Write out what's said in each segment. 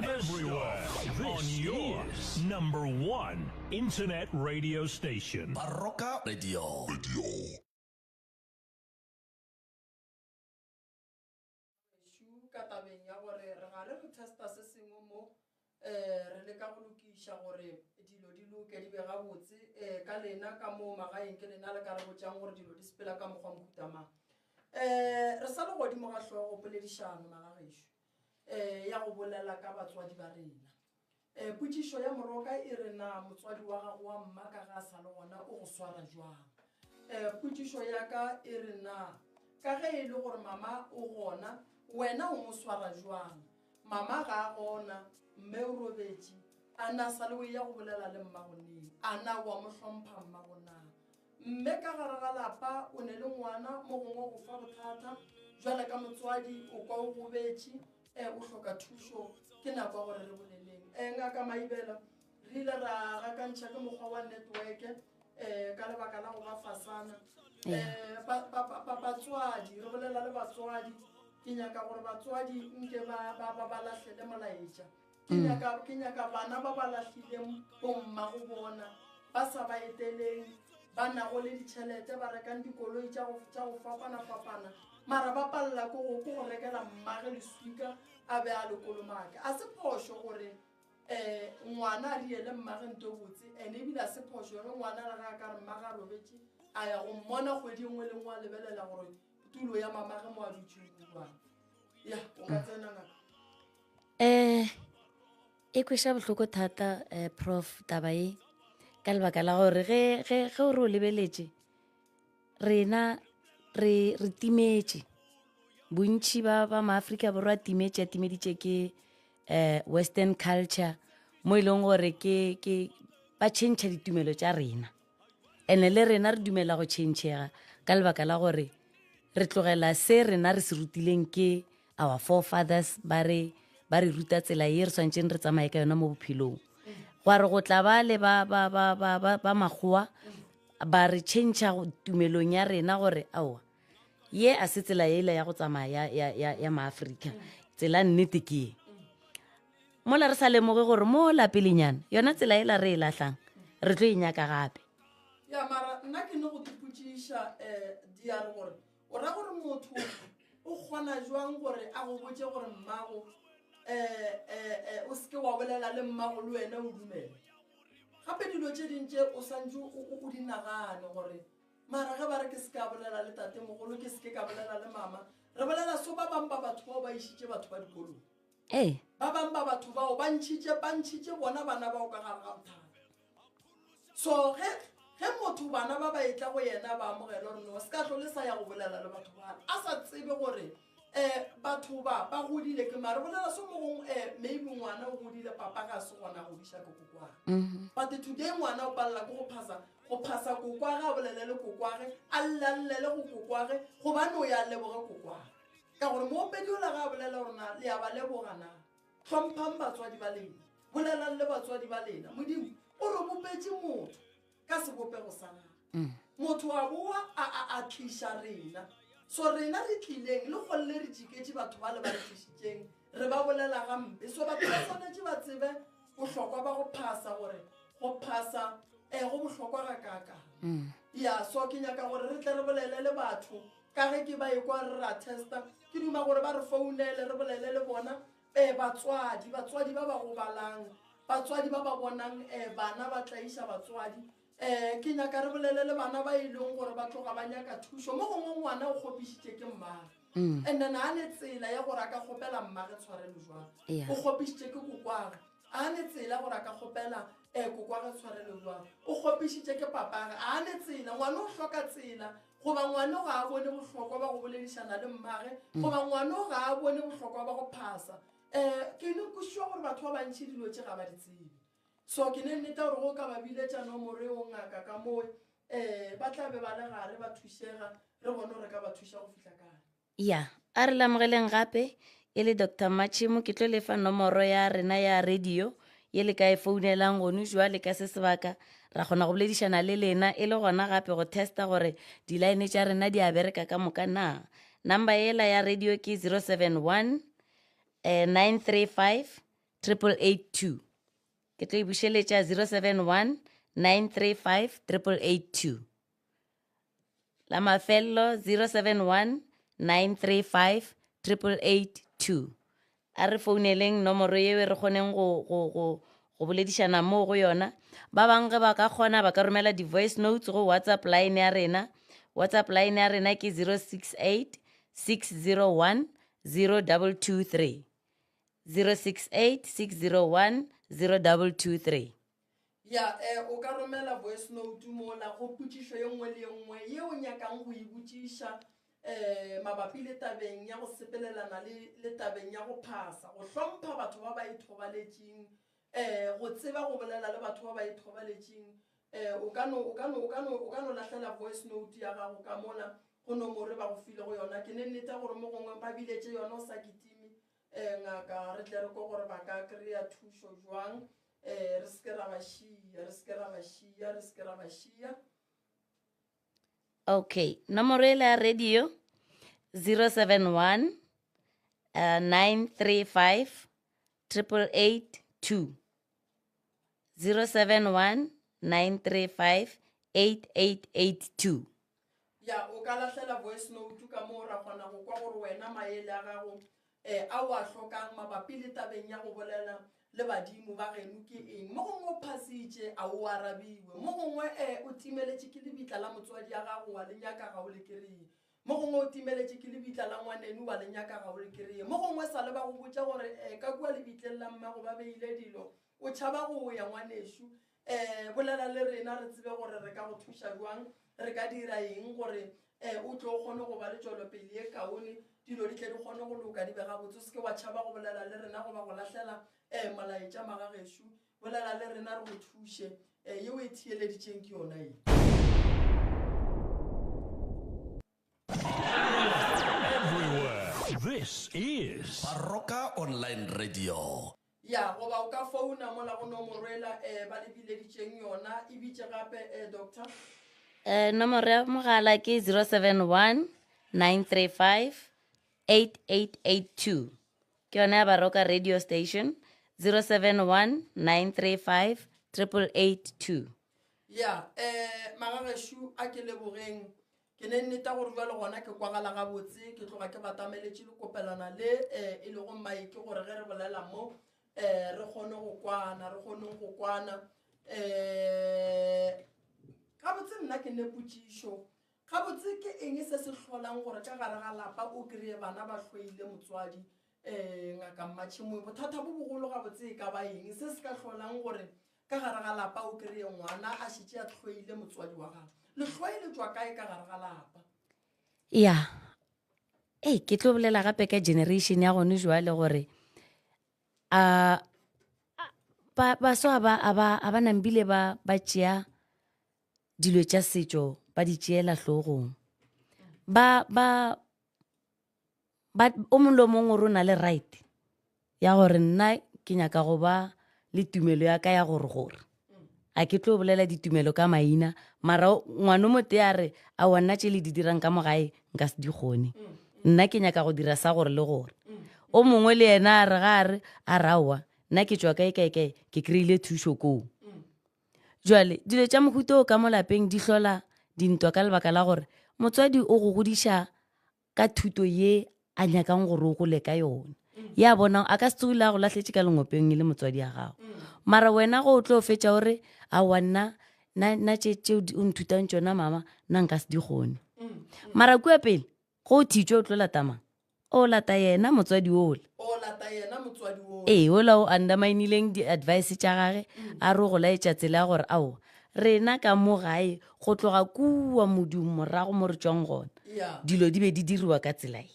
Never Everywhere. stop. On This your is number one internet radio station. Baroka Radio. Šu ka tabeng ya gore re gare re testa se sengwe mo um re leka go lokiša gore dilo di loke di be gabotse um ka lena ka mo magaeng ke lena le ka re botšang gore dilo di sepela ka mokgwa mohuta mang. Um re sa le godimo ga hlogo poledišano magagešo um ya go bolela ka batswadi ba rena. Um potšišo ya moroka e re na motswadi wa gago wa mma ka ga a sa le gona o go swara jwang? Um potšišo ya ka e re na ka ge e le gore mama o gona wena o mo swara jwang? Mama ga a gona, mme o robetše, a na sa le o eya go bolela le mmago neng? A na wa mo hlompha mmago na? Mme ka gare ga lapa o ne le ngwana mo gongwe go fa bothata, jwale ka motswadi o kwa o gobetše, um o hloka thušo, ke nako ya gore re boleleng. Um Ngaka Maibela, re ile ra gakantšha ke mokgwa wa network um ka lebaka la go ba fasana. Um batswadi, re bolela le batswadi, ke nyaka gore batswadi nke ba, ba, ba, ba lahlele molaetša. Ke nyaka, ke nyaka bana ba ba lahlileng bomma go bona, ba sa ba eteleng, ba nago le ditšhelete, ba rekang dikoloi tša go, tša go fapana-fapana, mara ba palela ke go, ke go rekela mmage leswika a be a le kolomake. A se phošo gore um ngwana a riele mmage nto e botse, and ebile a se phošo ge ngwana le ge a ka re mmage a robetše a ya go mmona kgwedi e nngwe le nngwe a lebelela gore tulo ya mamage mo a dutšeng go jwang. Ya, o ka tsena ngaka. Um e kweša bohloko thata um prof taba e ka lebaka la gore ge ge ge o re o lebeletše rena re re timetše bontši ba ba maafrika borwa a timetše a timeditše ke um western culture mo e leng gore ke ke ba change ditumelo tša rena ene le rena re dumela go changega ka lebaka la gore re tlogela se rena re se rutileng ke our forefathers ba re ba re ruta tsela ye re swanetšeng re tsamaye ka yona mo bophelong gwa re go tla ba le ba ba ba ba ba ba makgowa ba re change tumelong ya rena gore aowa ye a se tsela yela ya go tsamaya ya ya ya maafrika tsela nnete ke ye mola re sa lemoge gore mo lapelenyana yona tsela ela re e lahlang re tlo e nyaka gape. Ya mara nna ke no go tipotšiša um diare gore o ra gore motho o kgona jwang gore a go botše gore mmago um o seke wa bolela le mmago le wena o dumele gape dilo tše ding tše o swantse o di nagane gore mara ge ba re ke se ka bolela le tatemogolo ke seke ka bolela le mama re bolela so ba bangwe ba batho bao ba išitše batho ba dikolong ee ba bangwe ba batho bao ba ntšhitše ba ntšhitše bona bana bao ka gare ga bothata so ge ge motho bana ba ba etla go yena ba amogele gore no se ka tlole sa ya go bolela le batho bana a sa tsebe gore um batho ba ba godile ke mare bolela so mo gongwe um maybe ngwana o godile papa ga se gona a godiša ke kokwage Mhm. but today ngwana o palela ke go phasa go phasa kokwage a bolele le kokwage a llellele go kokwage gobane o ya leboge kokwage ka gore moopedi ola ga a bolela gore na le ya ba leboga na hlomphang batswadi ba lena bolelang le batswadi ba lena modimo o re bopetše motho ka sebopego sa gagwe Mm. motho a boa a a a tliša rena so rena re tlileng le kgolle re tšiketše batho ba le ba re tlišitšeng re ba bolela gampe so batho ba swanetše ba tsebe bohlokwa ba go phasa gore go phasa um go bohlokwa ga kaakang Mm. ya so ke nyaka gore re tle re bolele le batho ka ge ke ba ekwa re ra testa ke duma gore ba re founele re bolele le bona um batswadi batswadi ba ba gobalang batswadi ba ba bonang um bana ba tlaiša batswadi um ke nyaka re bolele le bana ba e leng gore ba tloga ba nyaka thušo mo gongwe ngwana o kgopišitše ke mmage Mm. and then a ne tsela ya gore a ka kgopela mmage tshwarelo jwang Yeah. o kgopišitše ke kokwage a ne tsela gore a ka kgopela um kokwage tshwarelo jwang o kgopišitše ke papage a ne tsela ngwana o hloka tsela goba ngwana ga a bone bohlokwa ba go boledišana le mmage goba ngwana ga a bone bohlokwa ba go phasa um ke ne kwešiwa gore batho ba bantšhi dilo tše ga ba di tsebe so ke ne nnete gore go ka ba biletša nomoro eo ngaka ka moo um ba tla be ba le gare ba thušega re bone gore ka ba thuša go fihla kae ya a re lamogeleng gape e le dr matšhemo ke tlo lefa nomoro ya rena ya radio ye le ka e founelang gone jwale ka se sebaka ra kgona go boledišana le lena e le gona gape go testa gore di-line tša rena di a bereka ka moka na number ela ya radio ke 071 eh, 935 8882. Ke tlo e bušeletša 071 935 8882. La mafello 071 935 8882. A re founeleng nomoro yeo re kgoneng go, go, go, go boledišana moo go yona. Ba bangwe ge ba ka kgona ba ka romela di-voice notes go WhatsApp line ya rena. WhatsApp line ya rena ke 068 601 0223. 068 601 0223. Ya, eh, o ka romela voice note mola go potšišo ye nngwe le ye nngwe ye o nyakang go e botšiša eh, mabapi le tabeng ya go sepelelana le, le tabeng ya go phasa, go hlompha batho ba ba ithobaletšeng, eh, go tseba go bolela le batho ba ba ithobaletšeng. Eh, o ka no, o ka no, o ka no, o ka no lahlela voice note ya gago ka mola go nomoro e ba go filego yona. Ke ne nnete ya gore mo gongwe ba biletše yona o sa kitime, eh, ngaka, re tle re kwe gore ba ka kry-a thušo jwang. Eh, re se ke ra ba šia, re se ke ra ba šia, re se ke ra ba šia. Okay, nomoro ele ya radio 071 935 8882. 071 935 8882. Ya, o ka lahlela voice note ka moo ra kgona go kwa gore wena maele a gago um a o a hlokang mabapi le tabeng ya go bolela le badimo ba geno ke eng. Mo gongwe o phasitše a o arabiwe, mo gongwe um o timeletše ke lebitla la motswadi ya gago wa le nyaka ga o le kry-e, mo gongwe o timeletše ke lebitla la ngwaneno wa le nyaka ga o le kry-e, mo gongwe sa le ba go botša gore um ka kua lebitleng la mmago ba beile dilo o tšhaba go ya ngwanešu. Um bolela le rena re tsebe gore re ka go thuša jwang, re ka dira eng gore um o tlo o kgone go ba le tšwelopele ye kaone, dilo di tle di kgone go loka di be gabotse. O se ke wa tšhaba go bolela le rena goba go lahlela um molaetša magagešo, bolela le rena re go thuše. Um yeo e theeleditšeng ke yona ye. Everywhere. This is Baroka Online Radio. Ya, goba o ka founa mola go nomoro ela eh, ba le bileditšeng yona. E bitše gape eh, doctor. Eh, nomoro ya mogala ke 071 935 8882. Ke yona ya Baroka Radio Station 071 935 8882. Ya, eh, magagešo a ke lebogeng. Ke ne nneta gore bjale gona ke kwagala gabotse, ke tloga ke batameletše lekopelwana le eh, e lego maike gore ge re bolela mo eh, re kgone go kwana, re kgone go kwana. Eh, gabotse nna ke ne potšišo, gabotse ke eng se se hlolang gore ka gare ga lapa o kry-e bana ba hloile motswadi? Eh, ngaka Mmatšhimoe, bothata bo bogolo gabotse e ka ba eng se se ka hlolang gore ka gare ga lapa o kry-e ngwana a šetše a hloile motswadi wa gagwe? Lehloe le tšwa kae ka gare ga lapa? Ya, ei ke tlo bolela gape ka generation ya gone jwale gore a ba baswa ba a ba a ba nambile ba ba tšea dilo tša setšo ba di tšeela hlogong. Ba ba ba o mongwe le o mongwe o re o na le right ya gore nna ke nyaka go ba le tumelo ya ka ya gore gore a ke tlo bolela ditumelo ka maina, mara ngwana o motee a re aowa nna tše le di dirang ka mo gae nka se di kgone, nna ke nyaka go dira sa gore le gore. O mongwe le yena a re ga a re a re aowa nna ke tšwa kae kae kae ke kry-ile thušo koo. Jwale dilo tša mohuta o ka mo lapeng di hlola dintwa ka lebaka la gore motswadi o go godiša ka thuto ye a nyakang gore o gole ka yona. Ya bona a ka se tsogile a go lahletše ka lengopeng e le motswadi ya gago, mara wena go o tlo fetša o re aowa nna nna nna tše tše o nthutang tšona mama nna nka se di kgone. Mara kua pele go o thitšwe o tlo lata mang? O lata yena motswadi ola. O lata yena motswadi ola. Ee, ola o underminileng di-advice tša gage, a re o go laetša tsela ya gore aowa rena ka mo gae go tloga kua modung morago mo re tšwang gona dilo di be di diriwa ka tsela e.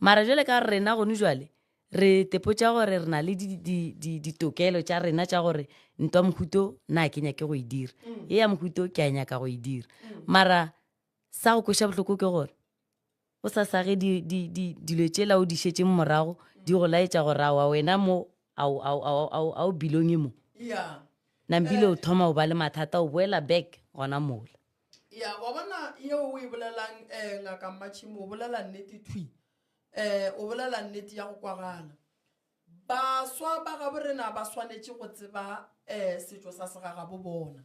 Mara jwale ka gore rena gone jwale re tepotša gore re na le ditokelo tša rena tša gore ntwa mohuto nna ke nyake go e dira, ye ya mohuto ke a nyaka go e dira. Mara sa go kweša bohloko ke gore o sa sa ge dilo tšela o di šetšeng morago di go laetša gore aowa wena mo a o belonge mo. Nampile o thoma o ba le mathata, o boela back gona mola. Ya, wa bona yeo o e bolelang um ngaka Mmatšhimo, o bolela nnete thwi. Um o bolela nnete ya go kwagala. Baswa ba gabo rena ba swanetše go tseba um setšo sa segagabo bona.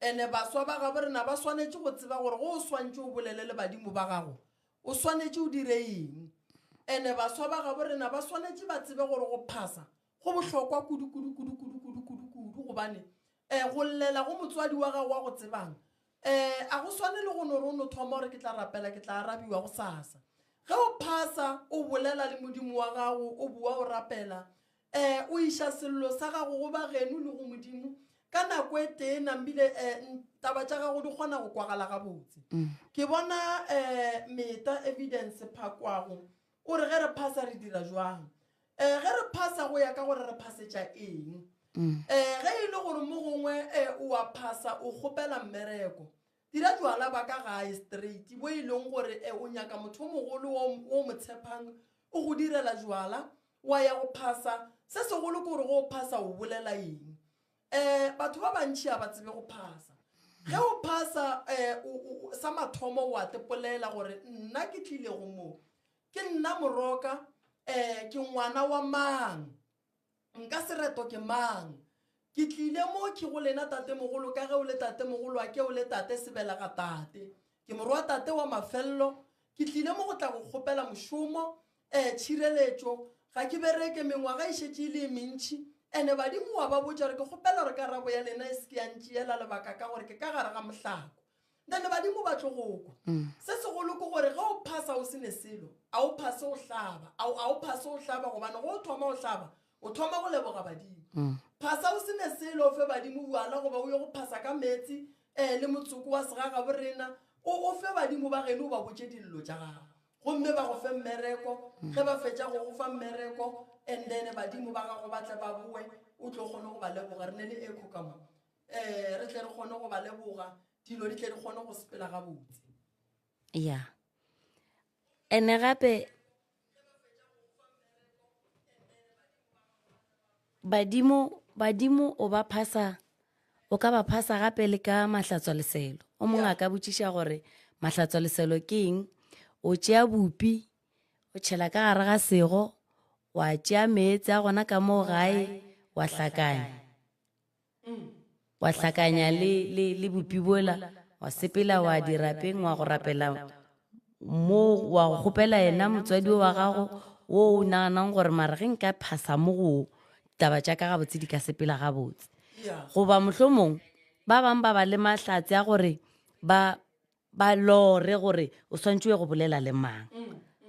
Ene baswa ba gabo rena ba swanetše go tseba gore go o swantše o bolele le badimo ba gago, o swanetše o dire eng. Ene baswa ba gabo rena ba swanetše ba tsebe gore go phasa go bohlokwa kudu kudu kudu kudu kudu kudu kudu gobane um go llela go motswadi wa gago wa go tsebang um a go swane le go no re o no thoma gore ke tla rapela ke tla arabiwa go sasa. Ge o phasa o bolela le modimo wa gago o boa o rapela um o iša sello sa gago go ba geno le go modimo ka nako e tee nambile um taba tša gago di kgona go kwagala gabotse. Ke bona um meta evidence phakwago o re ge re phasa re dira jwang. Um ge re phasa go ya ka gore re phasetša eng. Um ge e le gore mo gongwe um o a phasa o kgopela mmereko, dira jwala ba ka gae straight bo e leng gore um o nyaka motho o mogolo o mo tshepang o go direla jwala wa ya go phasa. Se segolo ke gore go o phasa o bolela eng. Um batho ba bantši ga ba tsebe go phasa. Ge o phasa um sa mathomo o a tepolela gore nna ke tlile go mo, ke nna moroka, um ke ngwana wa mang, nka sereto ke mang, ke tlile mo ke go lena tatemogolo ka ge o le tatemogolo wa ke o le tate sebelega tate, ke morwa tate wa mafello, ke tlile mo go tla go kgopela mošomo, um tšhireletšo, ga ke bereke, mengwaga e šetše e le e mentši, ene badimo wa ba botša gore ke kgopela gore karabo ya lena e se ke ya ntšeela lebaka ka gore ke ka gare ga mohlako. Then badimo ba tlo go kwa. Se segolo ke gore ge o phasa o se ne selo, a o phase o hlaba, a o phase o hlaba gobane ge o thoma o hlaba, o thoma go leboga badimo. Phasa o se ne selo o fe badimo bjala goba o ye go phasa ka meetse um le motsoko wa segagabo rena, o fe badimo ba geno o ba botše dillo tša gago. Gomme ba go fe mmereko, ge ba fetša go go fa mmereko and then badimo ba gago ba tle ba boe o tlo kgone go ba leboga. Re ne le echo ka mo. Um re tle re kgone go ba leboga, dilo di tle di kgone go sepela gabotse. Ya. Ene gape badimo badimo o ba phasa o ka ba phasa gape le ka mahlatswa leselo. O mongwe a ka botšiša gore mahlatswa leselo ke eng? O tšea bupi o tšhela ka gare ga sego, wa tšea meetse a gona ka moo gae wa hlakanya. Wa hlakanya le, le, le bupi bola, wa sepela wa dirapeng wa go rapela mo, wa go kgopela yena motswadi wa gago wo o naganang gore mara ge nka phasa mo go wo, ditaba tša ka gabotse di ka sepela gabotse. Goba mohlomong ba bangwe ba ba le mahlatse a gore ba ba lore gore o swantšwe go bolela le mang.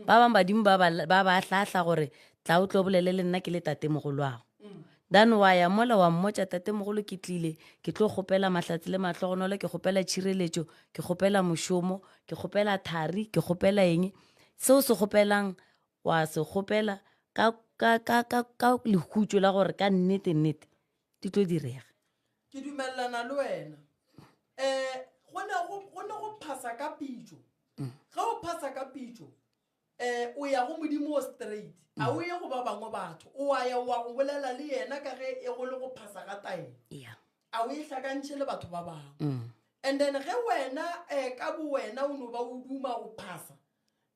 Ba bangwe badimo ba ba ba hlahla gore tla o tlo bolele le nna ke le tatemogolwago. Then wa ya mola wa mmotša tatemogolo ke tlile ke tlo kgopela mahlatse le mahlogonolo, ke kgopela tšhireletšo, ke kgopela mošomo, ke kgopela thari, ke kgopela eng. Se o se kgopelang wa se kgopela ka ka ka ka ka lehutšo la gore ka nnete nnete di tlo direga. Ke dumelelana le wena. Um go ne go go ne go phasa ka pitšo. Ge o phasa ka pitšo um o ya go modimo o straight, a o ye go ba bangwe batho, o a ya wa go bolela le yena ka ge e go le go phasa ga taelo. A o e hlakantšhe le batho ba bangwe. And then ge wena um ka bo wena o no ba o duma go phasa,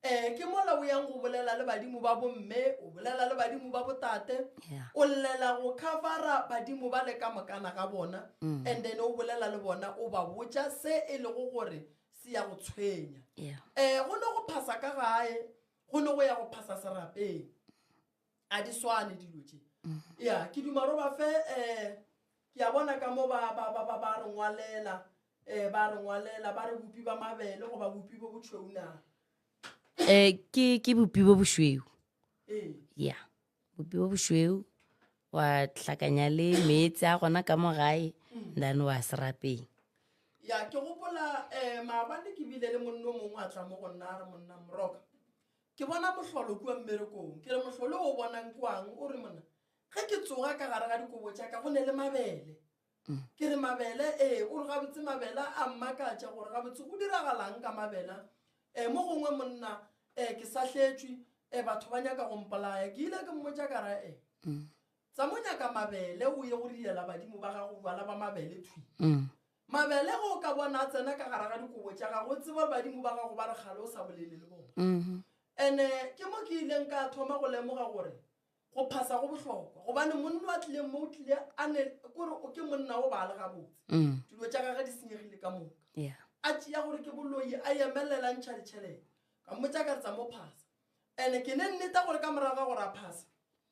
um ke mola o yang go bolela le badimo ba bomme, o bolela le badimo ba botate, o llela go covera badimo ba le ka mokana ga bona, and then o bolela le bona o ba botša se e lego gore se ya go tshwenya. Um go ne go phasa ka gae, go ne go ya go phasa serapeng, a di swane dilo tše. Ya, ke duma ro ba fe um ke a bona ka mo ba ba ba ba ba re ngwalela um ba re ngwalela ba re bopi ba mabele goba bopi bo bošweu na? Um ke ke bopi bo bošweu. Ya, bopi bo bošweu wa hlakanya le meetse a gona ka mo gae, then wa serapeng. Ya, ke gopola um maabane ke bile le monna o mongwe a tla mo go nna a re monna Moroka, ke bona mohlolo kua mmerekong. Ke re mohlolo o bonang kwang? O re monna ge ke tsoga ka gare ga dikobo tša ka go ne le mabele. Ke re mabele? Ee. O re gabotse mabele a mmakatša gore gabotse go diragalang ka mabele. Um mo gongwe monna um ke sahletšwe, um batho ba nyaka go mpolaya. Ke ile ke mmotša ka ra e tsa mo nyaka mabele o ye go riela badimo ba gago bjala ba mabele thwi. Mabele ge o ka bona a tsena ka gare ga dikobo tša gago, o tsebe gore badimo ba gago ba re kgale o sa bolele le bona. And-e ke mo ke ileng ka thoma go lemoga gore Go phasa go bohlokwa gobane monna a tlileng mo o tlile a ne kore o ke monna o ba le gabotse. Dilo tša gage di senyegile ka moka. A tšea gore ke boloi a emelela ntšha ditšhelete. Ka mmotša ka re tsa mo phasa. Ene ke ne nneta gore ka morago ga gore a phasa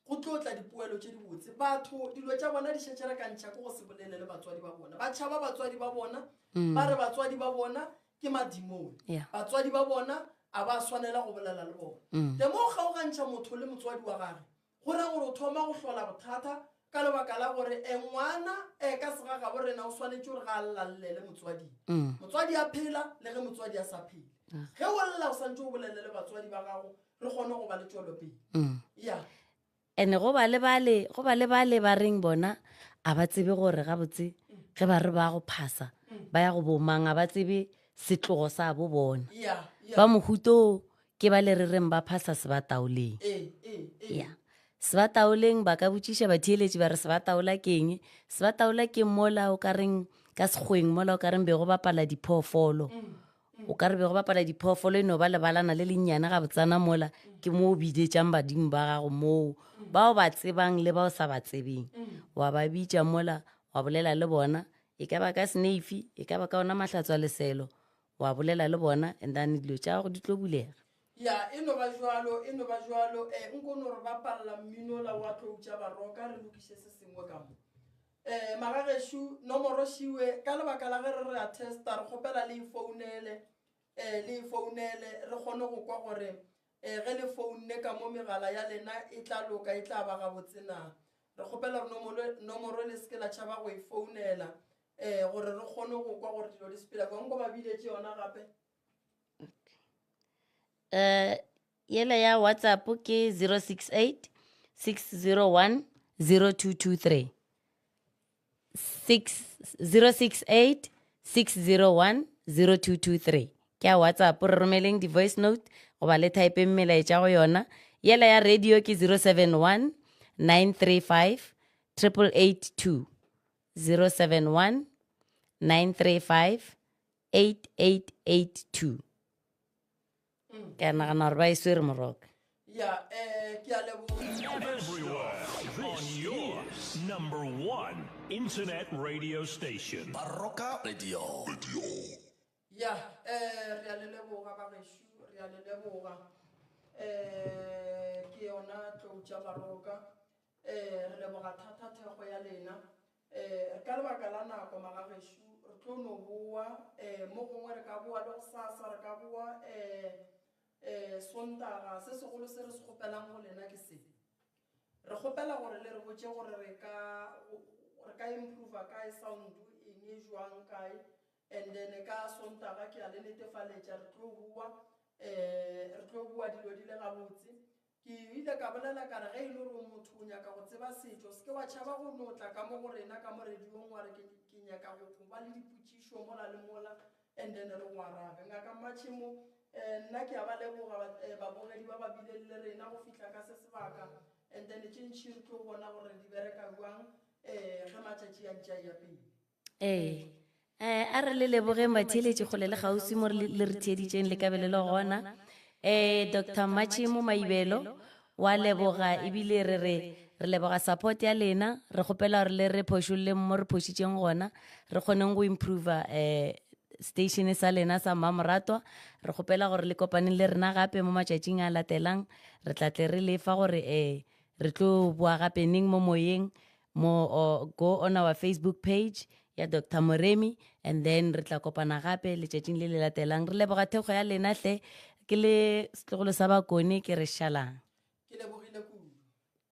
go tlo tla dipoelo tše dibotse. Batho dilo tša bona di šetše re ka ntšha ke go se bolele le batswadi ba bona. Ba tšhaba batswadi ba bona, ba re batswadi ba bona ke madimone. Batswadi ba bona a ba swanela go bolela le bona. The mo o kgaogantšha motho le motswadi wa gage, go ra gore o thoma go hlola bothata ka lebaka la gore e ngwana e ka segagabo rena o swanetše gore ga a llallele motswading. Motswadi a phela le ge motswadi a sa phele. Ge o lla o santse o bolele le batswadi ba gago re kgone go ba le tšwelopele. Ya. Ene go ba le bale, go ba le bale ba reng bona a ba tsebe gore gabotse ge ba re ba go phasa ba ya go bomang, a ba tsebe setlogo sa bo bona. Ba mohuto ke ba le re reng ba phasa sebataoleng. Ya. Sebataoleng ba ka botšiša batheeletši ba re sebataola ke eng? Sebataola ke mola o ka reng ka sekgweng mola o ka reng be go bapala diphoofolo. O ka re be go bapala diphoofolo e no ba lebalana le lennyane ga botsana mola ke mo o bidetšang badimo ba gago moo ba o ba tsebang le ba o sa ba tsebeng. Wa ba bitša mola wa bolela le bona, e ka ba ka seneifi, e ka ba ka ona mahlatswa leselo, wa bolela le bona and then dilo tša gago di tlo bulega. Ya, e no ba jwalo, e no ba jwalo. Eh, nko no re bapalla mmino la wa tlou tša baroka re lokiše se sengwe ka mo. Eh, magagešu, nomoro šiwe, ka lebaka la ge re re a testa, re kgopela le e founele, eh, le e founele, re kgone go kwa gore eh, ge le founne ka mo megala ya lena e tla loka, e tla ba gabotse na. Re kgopela gore nomoro, nomoro le seke la tšhaba go e founela, eh, gore re kgone go kwa gore dilo di sepela jwang. Nko ba biletše yona gape. Eh, yela ya WhatsApp ke 068 601 0223. 6 068 601 0223. Ke ya WhatsApp, re romeleng di-voice note goba le typeng melaetša go yona. Yela ya radio ke 071 935 8882. 071 935 8882. Ke a nagana gore ba e swere moroka. Ya, eh, ke a leboga. Everywhere. This is number one internet radio station. Baroka Radio. Ya, eh, re a le leboga bagešo, re a le leboga. Eh, ke yona tlou tša Baroka. Eh, re leboga thata thekgo ya lena. Eh, ka lebaka la nako magagešo, re tlo no boa, eh, mo gongwe re ka boa le gosasa, re ka boa, eh, eh, Sontaga. Se segolo se re se kgopelang go lena ke se. Re kgopela gore le re botše gore re ka, re ka improve-a kae sound, eng e jwang kae. And then ka Sontaga ke a le netefaletša re tlo boa, eh, re tlo boa dilo di le gabotse. Ke ile ka bolela ka re ge e le gore o motho o nyaka go tseba setšo, se ke wa tšhaba go no tla ka mo go rena ka mo radiong wa re ke, ke nyaka go, go ba le dipotšišo mola le mola and then re go arabe. Ngaka Mmatšhemo, eh, nna ke a ba leboga ba, eh, babogedi ba ba bileng le rena go fihla ka se sebaka and then tše ntši re tlo bona gore di bereka bjang eh, ge matšatši a ntše a eya pele. Ee. Eh, a re le lebogeng batheeletši kgole le kgauswi mo re le re theeditšeng le ka be le le gona. Eh, Doctor Mmatšhemo Maibelo wa leboga ebile re re re leboga support ya lena, re kgopela gore le re phošolleng mo re phošitšeng gona, re kgoneng go improve eh station sa lena sa Mmamoratwa. Re kgopela gore le kopaneng le rena gape mo matšatšing a latelang, re tla tle re lefa gore eh re tlo boa gape neng mo moyeng. Mo or go on our Facebook page ya Doctor Moremi and then re tla kopana gape letšatšing le le latelang. Re leboga thekgo ya lena hle. Ke le setlogolo sa Bakone ke re šalang.